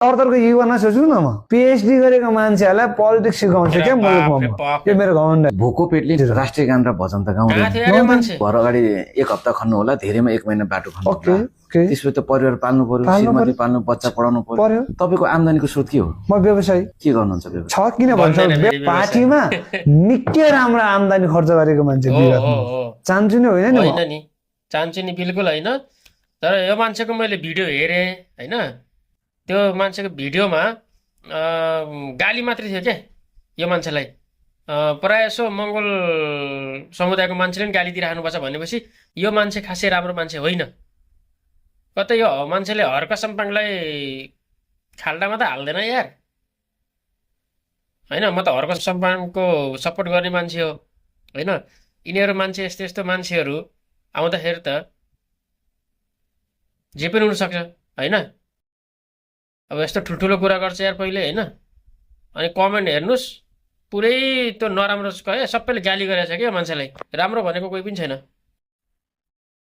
अर्को युवा सोच्नु न म पिएचडी गरेको मान्छेहरूलाई पोलिटिक्स सिकाउँछ क्या मुलुकमा यो मेरो घमण्ड भोको पेटले राष्ट्रिय गान र भजन त गाउँदैन घर अगाडि 1 हप्ता खन्नु होला धेरैमा 1 महिना बाटो खन्नु ओके त्यसपछि त परिवार पाल्नु पर्यो श्रीमती पाल्नु बच्चा पढाउनु पर्यो तपाईको आम्दानीको स्रोत के हो म व्यवसायी के गर्नुहुन्छ व्यवसाय छ किन भन्छ पार्टीमा निकै राम्रो आम्दानी खर्च गरेको मान्छे चाहन्छु नि होइन नि चाहन्छु नि बिल्कुल होइन तर यो मान्छेको मैले भिडियो हेरेँ होइन त्यो मान्छेको भिडियोमा गाली मात्रै थियो क्या यो मान्छेलाई प्रायः जसो मङ्गोल समुदायको मान्छेले पनि गाली दिइराख्नुपर्छ भनेपछि यो मान्छे खासै राम्रो मान्छे होइन कतै यो मान्छेले हर्क सम्पाङलाई खाल्डामा त हाल्दैन यार होइन म त हर्क सम्पाङको सपोर्ट गर्ने मान्छे हो होइन यिनीहरू मान्छे यस्तो यस्तो मान्छेहरू आउँदाखेरि त जे पनि हुनसक्छ होइन अब यस्तो ठुल्ठुलो कुरा गर्छ यार पहिले होइन अनि कमेन्ट हेर्नुहोस् पुरै त्यो नराम्रो सबैले गाली गरेछ क्या मान्छेलाई राम्रो भनेको कोही पनि छैन